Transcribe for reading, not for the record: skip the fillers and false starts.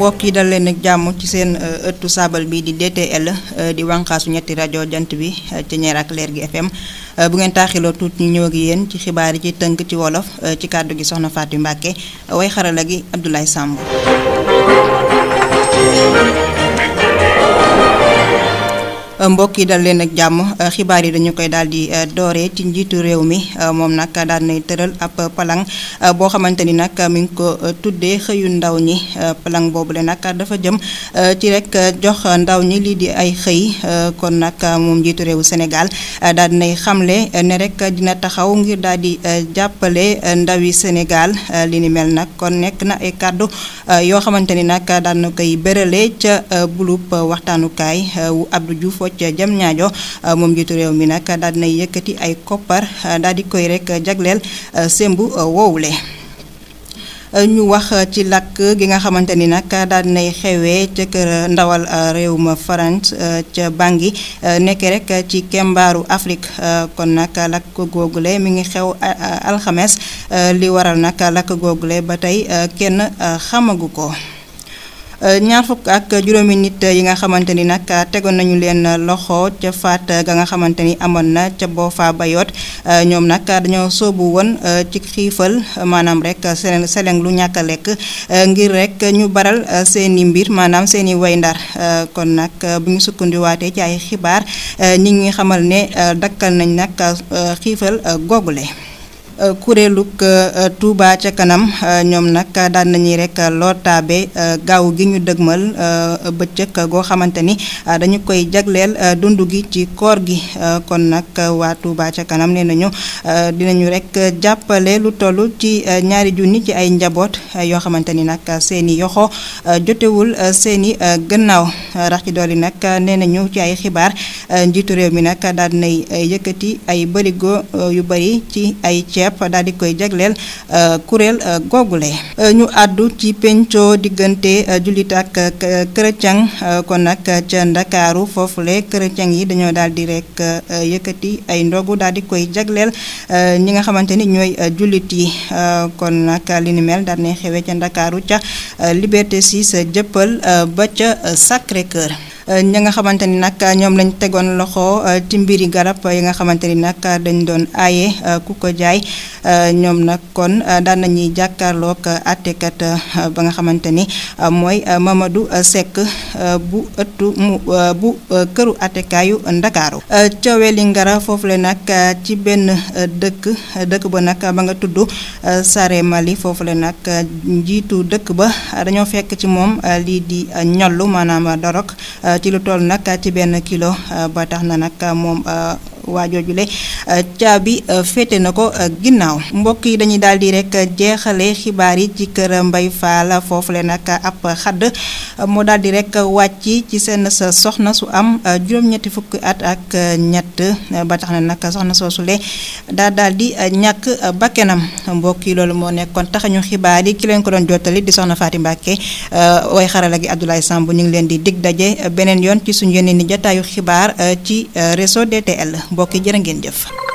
mbokk yi dal leen ak jàmm ci seen ëttu saabal bi di DTL di wànqaasu ñetti rajo jant bi ci ñeer ak leer gi FM bu ngeen taaxiloo tuuti ñu ñëw ak yéen ci xibaar yi ci tënk ci wolof ci kàddu gi soxna Fatou Mbacke way xarala gi Abdoulaye Samb. mbokk yi dal leen ak jàmm xibaar yi dañu koy daal di dooree ci njiitu réew mi moom nag daal nay tëral ab palang boo xamante ni nag mi ngi ko tuddee xëyu ndaw ñi palang boobu le nag dafa jëm ci rek jox ndaw ñi lii di ay xëy kon nag moom njiitu réewu Sénégal daal nay xamle ne rek dina taxaw ngir daal di jàppale ndawi Sénégal li ni mel nag kon nekk na ay kàddu yoo xamante ni nag daal na koy bërale ca bulub waxtaanukaay wu Abdou Diouf ca jam ñaajo moom jiitu réew mi nag daal dinay yëkkati ay koppar daal di koy rek jagleel sembu woowule ñu wax ci lakk gi nga xamante ni nag daal dinay xewee ca kër ndawal réew ma France ca Bangui nekk rek ci kembaaru Afrique kon nag lakk googule mi ngi xew alxames li waral nag lakk googule ba tey kenn xamagu ko. ñaar fukk ak juróomi nit yi nga xamante ni nag tegoon nañu leen loxo ca faat ga nga xamante ni amoon na ca Boffa Bayotte ñoom nag dañoo soobu woon ci xiifal maanaam rek seleng lu ñàkk a lekk ngir rek ñu baral seeni mbir maanaam seeni way ndar kon nag bu ñu sukkandiwaatee ci ay xibaar ñi ngi xamal ne dakkal nañ nag xiifal googule kuréelug Touba ca kanam ñoom nag daan nañuy rek lootaabe gaaw gi ñu dëgmal bëccëg goo xamante ni dañu koy jagleel dund gi ci koor gi kon nag waa Touba ca kanam nee nañu dinañu rek jàppale lu toll ci 2 junni ci ay njaboot yoo xamante ni nag seeni yoxo jotewul seeni gannaaw rax ci dolli nag nee nañu ci ay xibaar njiitu réew mi nag daal dinay yëkkati ay bërigo yu bari ci ay ceeb daal di koy jagleel kuréel googule ñu àddu ci penco diggante jullit ak chrétien kon nag ca Ndakaaru foofule chrétien yi dañoo daal di rek yëkkati ay ndogu daal di koy jagleel ñi nga xamante ni ñooy jullit yi kon nag li ni mel daal di xewee ca Ndakaaru ca Liberté 6 jëppal ba ca Sacré-Cœur ñi nga xamante ni nag ñoom lañ tegoon loxo ci mbiri garab yi nga xamante ni nag dañ doon aaye ku ko jaay ñoom nag kon daan nañuy jàkkaarloog àttekat ba nga xamante ni mooy Mamadou Seck bu ëttu bu këru àttekaayu Ndakaaru ca Wélingara foofu le nag ci benn dëkk ba nag ba nga tudd Sare Mali foofu le nag njiitu dëkk ba dañoo fekk ci moom lii di ñollu maanaam dorog ci lu toll nag ci benn kilo ba tax na nag moom waajoojule caabi féete na ko ginnaaw mbokk yi dañuy daal di rek jeexale xibaar yi ci kër Mbay Faal foofu le nag ab xadd moo daal di rek wàcc ci seen sa soxna su am juróom-ñetti fukki at ak ñett ba tax na nag soxna soosule daal di ñàkk bakkenam mbokk yi loolu moo nekkoon taxañu xibaar yi ki leen ko doon jottali di soxna Fatou Mbacke way xarala gi Abdoulaye Samb ñu ngi leen di dig daje beneen yoon ci suñu yeneen ni jotaayu xibaar ci réseau DTL mbokk yi jërë ngeen jëf.